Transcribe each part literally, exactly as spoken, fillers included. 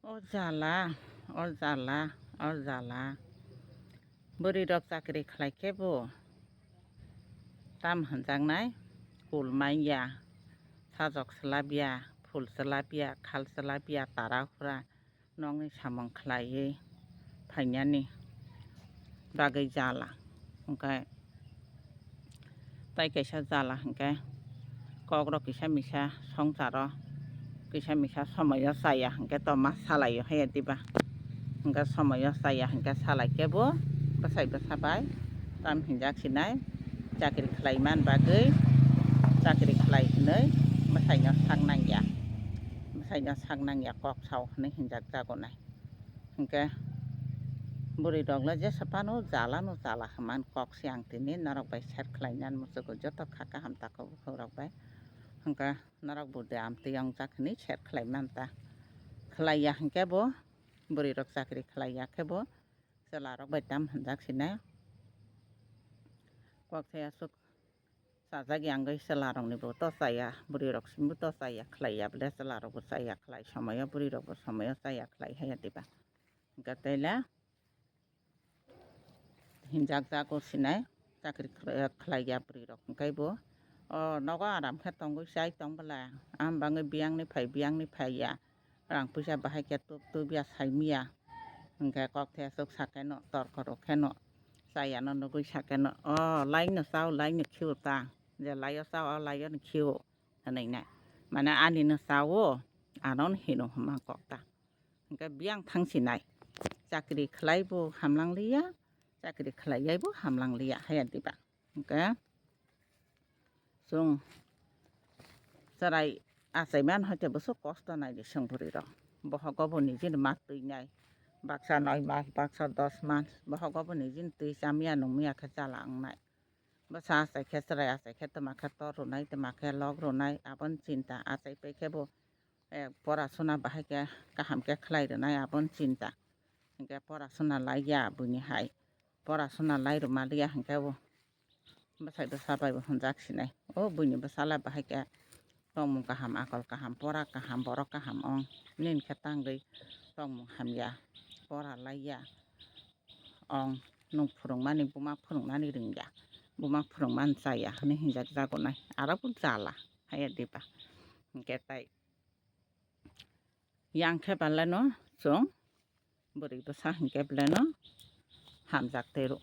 O jala, o jala, o jala. Bwrwi rok chakri khlai khe bo tam hwnjaknai, kul manya, sajok swlapya, phul swlapya, khal swlapya, tara hura nokni samung khlaiwi phainani bagwi jala. Hwnkhe tai kaisa jala hwnkhe kokrok kisa misa songsaro kisa misa somoyo chaya hwnkhe toma salaio haya diba? Hwnkhe somoyo chaya hwnkhe salai khe bo bwsai bwsa bai tam hinjak sinai chakri khlai man bagwi chakri khlai hinwi bwsaino sak nangya, bwsaino sak nangya kok sao hinwi hinjak jagonai. Hwnkhe bwrwi rok le jesa phano jala no jala hwnmani kok se ang tini norok bai share khlai nani muchungo joto kha kaham tako bukhuk rok bai. Hwnkhe norok bo de amtwi wngjak hinwi share khlai manta. Khlai ya hwnkhe bo bwrwi rok chakri khlai ya khe bo chwla rok bai tam hwnjak sinai. Kok se aswk chajak ya wngwi chwla rok ni bo to chaya, bwrwi rok simi bo to chaya khlai ya bwle chwla rok bo chaya khlai somoyo bwrwi rok bo somoyo chaya khlai haya diba? Hwnkhe taila hinjak jago sinai chakri khlai ya bwrwi rok hwnkhe bo o nogo aram khe tongwi chai tong bwla. Am bangwi biyang ni phai biyang ni phai ya rang puisa bahai khe tup tup ya sai miya hwnkhe kok the aswk sakeno torkoro kheno chaya no nugwi sakeno o lai no chao lai no khio ta je lai o chao o lai o no khio hwnwi nai mane ani no chao ano no hino hwnma kok ta. Hwnkhe biyang thang sinai chakri khlai bo hamlang liya chakri khlai yai bo hamlang liya haya diba? Hwnkhe chwng chwrai achai man hoite bwswk kosto nai di chwng bwrwi rok. Bohogo bo nijini ma twi nai baksa noi mas baksa dos mas bohogo bo nijini twi chamya nungmya khe chala wngnai. Bwsa achai khe chwrai achai khe twma khe tor rwnai twma khe lok rwnai aboni chinta achai pai khe bo eh, pora suna bahai khe kaham khe khlai rwnai aboni chinta. Hwnkhe pora suna lai ya buini hai. Pora suna lai rwma liya hwnkhe bo bwsai bwsa bai bo hwnjak sinai. O buini bwsa le bahai khe tongmung kaham, akol kaham, pora kaham, borok kaham ong. Nini khe tangwi tongmung hamya, pora lai ya. Ong nwng phwrwngmani, buma phwrwngmani rwngya, buma phwrwngmani chaya hwnwi hinjak jagonai. Aro bo jala haya diba? Hwnkhe tai yang khe belai no chwng bwrwi bwsa hwnkhe belai no hamjak tei rw.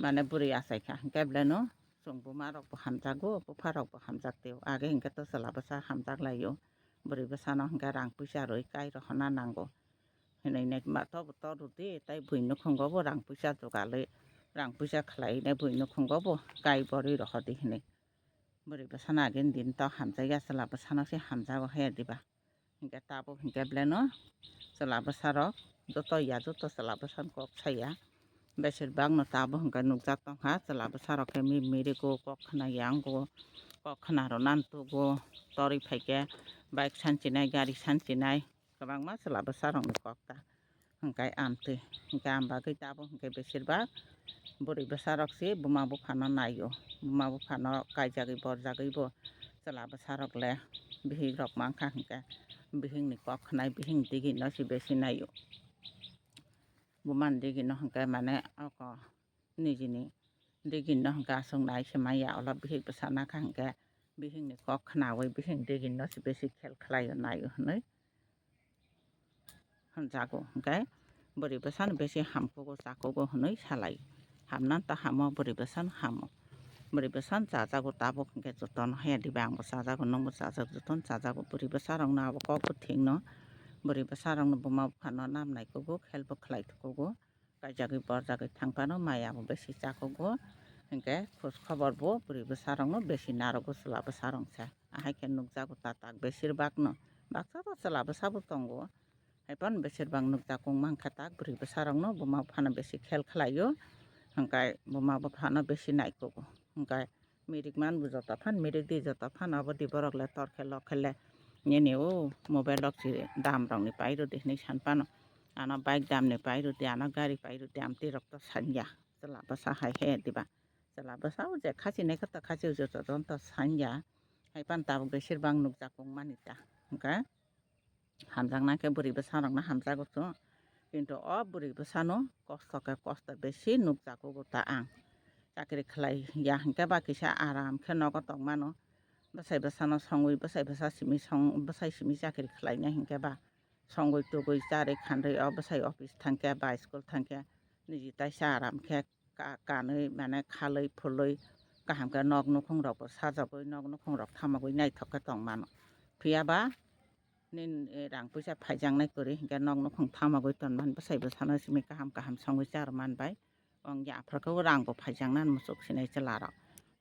Mane bwrwi achai kha hwnkhe belai no chwng buma rok bo hamjago, bupha rok bo hamjak tei o. Age hwnkhe to chwla bwsa hamjak lai o. Bwrwi bwsa no hwnkhe rang puisa rwi kai rohorna nango. Hinwi nai ma to bo to rw di, tai bui nukhungo bo rang puisa jugalwi, rang puisa khlai nai bui nukhungo bo kai borwi rohor di hinwi. Bwrwi bwsano agini din to hamjakya, chwla bwsano se hamjago haya diba? Hinkhe tabuk hinkhe belai no chwla bwsarok joto ya, joto chwla bwsani kok saya. Besir bak no tabuk hinkhe nukjak tongkha, chwla bwsarok khe mi mirigo, kok khna ya wngo, kok khna rwna tugo, torwi phaikhe bike sanchinai, gari sanchinai, kwbangma chwla bwsarokni kok ta. Hwnkhe amtwi, hwnkhe am bagwi tabuk hwnkhe besir bak bwrwi bwsarok se buma buphano naio. Buma buphano kaijagwi borjagwi bo chwla bwsarok le bihik rok mankha hwnkhe bihikni kok khwnai bihik digino se besi naio. Bumani digino hwnkhe mane oko nijini digino hwnkhe aswk nai se manya, olo bihik bwsa nakha hwnkhe bihikni kok khnaui bihik digino se besi khel khlaio naio hwnwi hwnjago. Hwnkhe bwrwi bwsano besi hamkugo chakugo hwnwi salai. Hamnani ta hamo, bwrwi bwsano hamo. Bwrwi bwsano chajago tabuk hwnkhe jotono haya diba, angbo chajago, nwngbo chajago, jotono chajago. Bwrwi bwsarokno abo kokbo thikno, bwrwi bwsarokno buma buphano namnai kugo, khelbo khlai thukugo. Kaijagwi borjagwi thang phano maya bo besi chakugo, hinkhe khoj khobor bo bwrwi bwsarokno besi narogo chwla bwsarok se. Ahai khe nukjago tatak besir bakno. Baksa ta chwla bwsabo tongo, hai phano besir bak nukjakgo wngma hinkhe tak bwrwi bwsarokno buma buphano besi khel khlaio, hinkhe buma buphano besi naikugo. Hinkhe mirik man bo joto phan, mirik di joto phan, abo di borok le tor khe lok khe le nini o mobile rok si dam rok ni pai rw di hinwi san phano, ano bike dam ni pai rw di, ano gari pai rw di, amtwi rok to sanya. Chwla bwsa hai he diba? Chwla bwsa o je khasi nai khe to khasi o joto joto sanya. Hai phano tabuk besir bak nukjak wng mani ta. Hwnkhe Hamjaknai khe bwrwi bwsarokno hamjago chwng, kintu o bwrwi bwsano kosto khe kosto besi nukjago ta ang. Chakri khlai ya hinkhe ba kisa aram khe nogo tongmano, bwsai bwsano songwi, bwsai bwsa simi song, bwsai simi chakri khlainai hinkhe ba songwi tugwi charwi khanrwi o bwsai office thangkhe ba school thangkhe niji taisa aram khe ka-, kanwi mane khalwi phulwi kaham khe nok nukhung rokbo sajagwi nok nukhung rok thamagwi naithok khe tongmano. Phiya ba nini rang puisa phaijaknai kwrwi hinkhe nok nukhung thamagwi tonmani bwsai bwsano simi kaham kaham songwi charwman bai. Ong ya aphuru khe rangbo phaijaknani muchuk sinai chwlarok.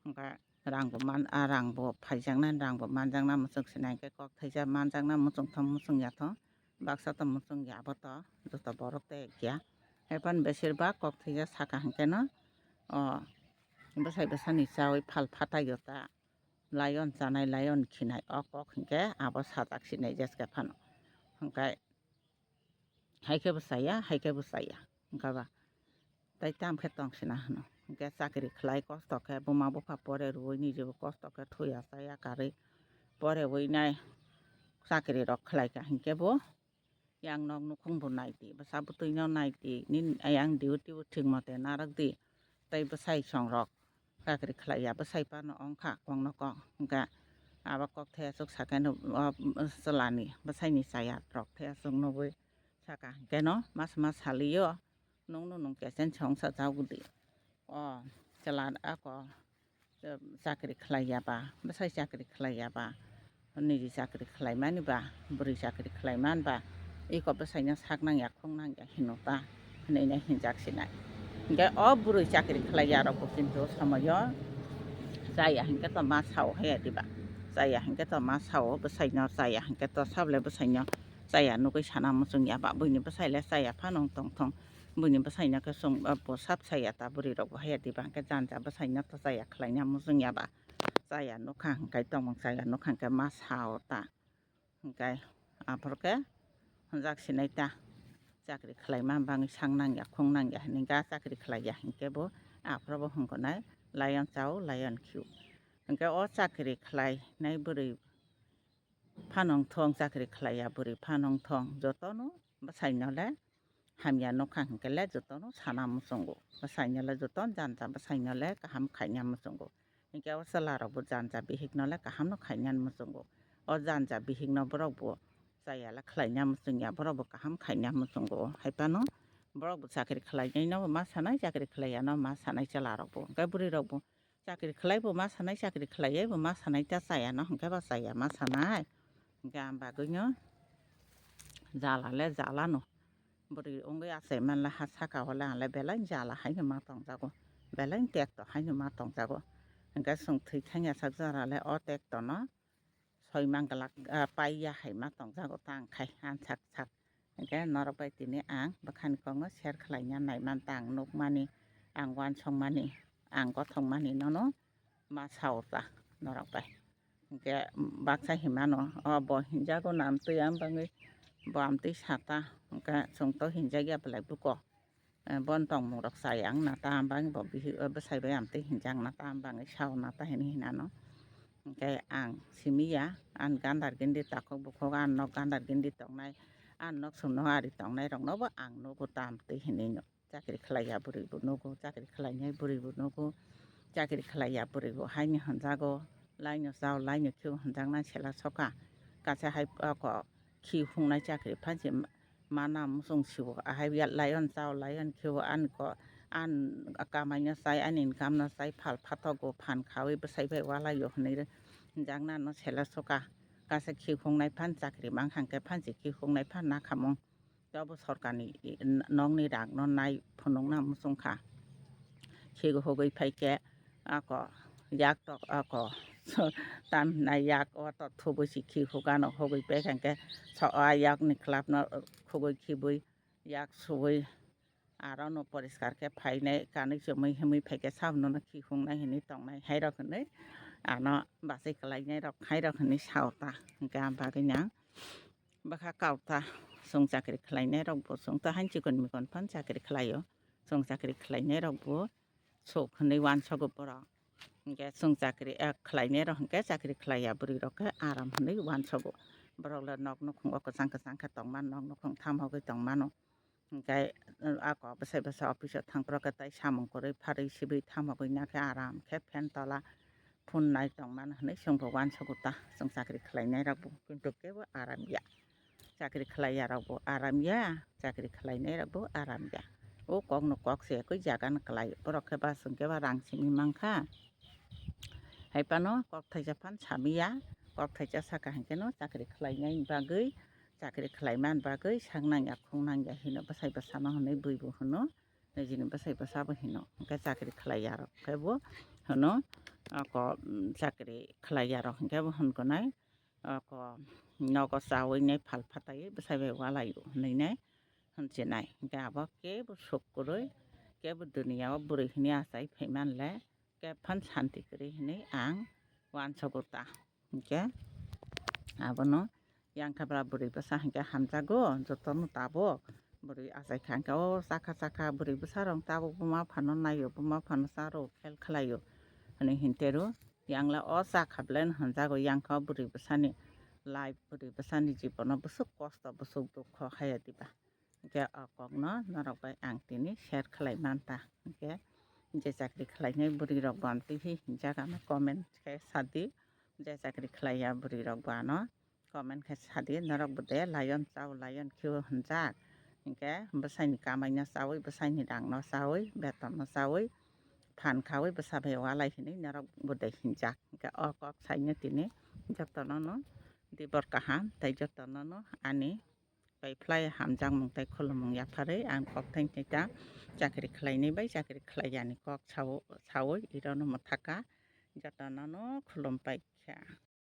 Hinkhe rangbo man, a rangbo phaijaknani rangbo manjakna muchuk sinai hinkhe kok thaisa manjakna muchung thong muchung ya thong. Baksa to muchung ya abo to joto borok to ek ya. Haiphano besir bak kok thaisa saka hinkhe no o bwsai bwsani chawi phal phatai yo ta. Lion chanai, lion khinai, o kok hinkhe abo sajak sinai jeske phano. Hinkhe hai khe bo chaya, hai khe bo chaya, hinkhe ba tai tam khe tong sina hwno. Hinkhe chakri khlai kosto khe buma bupha pore rwui, nijebo kosto khe thuya chaya karwi pore ui nai chakri rok khlai kha hinkhe bo yang nok nukhung bo nai di, bwsa bwtwi no nai di, nini ayang duty bo thik mote narwk di, tei bwsai song rok chakri khlai ya, bwsai phano ong kha kok no kok, hinkhe abo kok thaya chuk sakhe no o chwla ni bwsai ni chaya rok thaya chuk nugwi saka hinkhe no mas mas sali o. Nwng no nwng kesen songsa jagudi. O chwla ako, eh, chakri khlai ya ba, bwsai chakri khlai ya ba, niji chakri khlai mani ba, bwrwi chakri khlai man ba, iko bwsai no sak nang ya, khung nang ya hino ta, hinwi no hinjak sinai. Hinkhe o bwrwi chakri khlai ya rok bo kintu somoyo chaya hinkhe to ma sao haya diba, chaya hinkhe to ma sao, bwsai no chaya hinkhe to sable bwsai no chaya nugwi sana muchung ya ba, buini bwsai le chaya phano tong thong. Buini bwsaino khe chwng, ah, bo sap chaya ta bwrwi rok bo haya diba, hinkhe janja bwsaino to chaya khlaina muchung ya ba, chaya nukha hinkhe tongmung chaya nukha hinkhe ma sao ta, hinkhe aphuru khe hwnjak sinai ta, chakri khlaima bangwi sang nang ya khung nang ya hinwi ga chakri khlai ya hinkhe bo aphuru bo hwnkhonai lion chao lion khiu, hinkhe o chakri khlainai bwrwi phano wng thong, chakri khlai ya bwrwi phano wng thong, jotono bwsaino le hamya nukha hinkhe le jotono sana muchungo, bwsaino le joto janja bwsaino le kaham khaina muchungo. Hinkhe o chwla rok bo janja bihik no le kaham no khaina muchungo. O janja bihik no borok bo chaya le khlaina muchung ya, borok bo kaham khaina muchungo. Hai phano borok bo chakri khlainai no ma sanai, chakri khlai ya no ma sanai chwla rok bo. Hinkhe bwrwi rok bo chakri khlai bo ma sanai, chakri khlai ya bo ma sanai ta chaya no hinkhe ba chaya ma sanai. Hinkhe ang bagwi no jala le jala no. Bwrwi wngwi achai manle ha saka o le ang le belai jala haino ma tongjago, belai tekto haino ma tongjago. Hinkhe chwng thwi thangya sak jora le o tekto no soi mang glak, ah, pai ya hai ma tongjago tang khai ansak sak. Hinkhe norok bai tini ang bwkhani kokno share khlaina nai man ta, ang nukmani, ang uansukmani, ang gothokmani nono ma sao ta norok bai. Hinkhe baksa hinmano, o bo hinjago nam twi ang bangwi bo amtwi sata, hinkhe chwng to hinjakya belai buko. Eh, bon tongmung rok chaya ang nata ang bangwi bo bihik, eh, bwsai bai amtwi hinjak nata ang bangwi sao nata hinwi hinano. Hinkhe ang simi ya, ang gandar gindi takhuk bukhuk, ang nok gandar gindi tongnai, ang nok sumno ari tongnai rokno bo ang nugo ta amtwi hinwi no. Chakri khlai ya bwrwi bo nugo, chakri khlainai bwrwi bo nugo, chakri khlai ya bwrwi bo haino hwnjago, laino chao, laino khio hwnjaknai sela soka. Kaisa hai oko khi hungnai chakri phansi ma-, mana muchung sio, ahai ya lion chao, lion khio ani ko, an kamaino chai, ani income no chai, phal phathogo, phan khawi bwsai bai walaio hinwi hwnjakna no sela soka. Kaisa khi hungnai phan chakri mankha hwnkhe phansi khi hungnai phan nakhamung. Abo sorkarni i-, n-, nokni rangno nai phunukna muchungkha. Khi hugwi phaikhe ako yak tok ako tam hinai yak o tok thubui si khi hugano hugwi paikha hwnkhe so a yakni khlapno khugwi khibui yak subui arono poriskar khe phainai kanwi chumui himwi phaikhe sabono khi hungnai hinwi tongnai hairok hinwi ano bachai kwlainairok hairok hinwi sao ta. Hinkhe ang bagwino ang bwkha kaota, chwng chakri khlainairokbo chwng to hain chikon mikon phano chakri khlaio. Chwng chakri khlainairokbo sok hinwi uansogo borok. Hinkhe chwng chakri, eh, khlainairok hinkhe chakri khlaiya bwrwirok khe aram hinwi uansogo. Borok le nok nukhungo kwchang kwchang khe tongmano, nok nukhung thamogwi tongmano. Hinkhe a kok bwsai bwsa office o thangphuru khe tai samung kwrwi pharwi sibwi thamogwi nakhe aram khe fan tola phone nai tongmano hinwi chwngbo uansugo ta, chwng chakri khlainai rokbo kintu kebo aram ya. Chakri khlai ya rokbo aram ya, chakri khlainai rokbo aram ya. O kokno kok se ekoi jaga no kwlai, borok khe ba chwng khe ba rang simi mankha. Hai phano kok thaisa phan samiya, kok thaisa saka hinkhe no chakri khlainai bagwi, chakri khlaimani bagwi sak nangya khung nangya hino bwsai bwsano hinwi buibo hino, nijini bwsai bwsabo hino. Hinkhe chakri khlai ya rok khe bo hino, ako, mm, chakri khlai ya rok hinkhe bo hwnko nai, ako nogo chawi nai phal phataiwi bwsai bai walaio hinwi nai hwnse nai. Hinkhe abo kebo suk kwrwi, kebo duniya o bwrwi hwnwi achai phaiman le, khe phan santi kwrwi hinwi ang uansugo ta. Hinkhe abono yang khe bwla bwrwi bwsa hinkhe hamjago jotono tabuk. Bwrwi achai kha hinkhe o chakha chakha bwrwi bwsa rok tabuk buma phano naio, buma phano charo khel khlaio hinwi hintero. Yang le o chakha belai no hamjago, yang khe o bwrwi bwsani life, bwrwi bwsani jibono bwswk kosto bwswk dukho haya diba. Hinkhe o kokno norok bai ang tini share khlai manta. Hinkhe je chakri khlainai bwrwi rok bo ang twihi hinjak ano comment khe sadi. Je chakri khlaiya bwrwi rok bo ano comment khe sadi, norok bo de lion chao, lion kheo hinjak. Hinkhe bwsaini kamaino chawi, bwsaini rangno chawi, betonno chawi, phan khawi bwsa bai walai hinwi norok bo de hinjak. Hinkhe o kok saino tini jotono no dibor kaham tei jotono no ani pai phlai hamjakmung tei khulumung yapharwi ang kok thang thang ta chakri khlainai bai chakri khlaiyani kok sao, sawi irono mwthaka jotono no khulum pai kha.